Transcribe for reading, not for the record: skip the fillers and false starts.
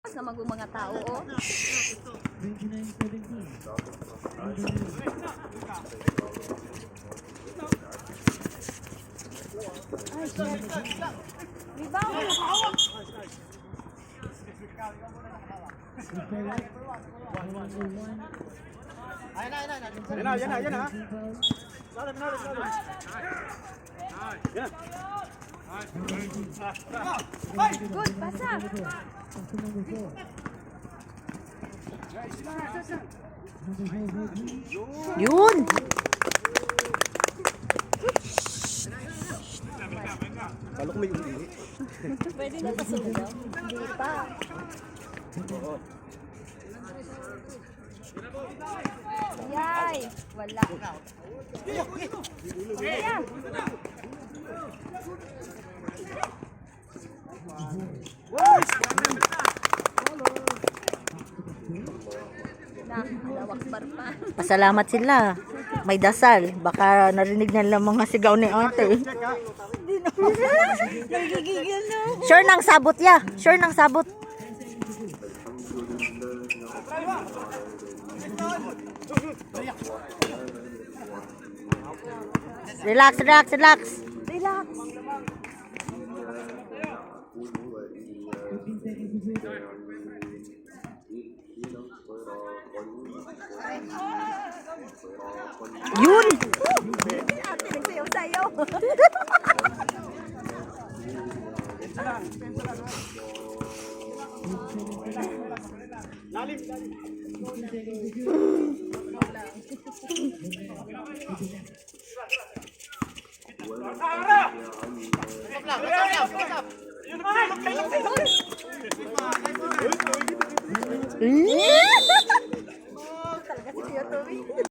Na mag mga tao, oh. 29-17. Ay, shit. Rebound. Number 1. Yan na, yan na, yan na. Team foul. Lalim, lalim, lalim. Yan. Good, pasa. Pass to number 4. Number 4 for three. Yun! Kala ko may umiihi. Pwede na pasugaw. Hindi pa. Yay! Wala. Ayan. Na, alawak bar pa. Pasalamat sila. May dasal. Baka narinig na lang mga sigaw ni ate. Nagigigil na ako. Sure nang sabot ya. Sure nang sabot. Relax, relax, relax. Relax. 15 seconds to shoot. Yun! Ate, nagsayaw-sayaw. Lalim, lalim. 15 seconds to shoot. Talaga si Kuya Toby.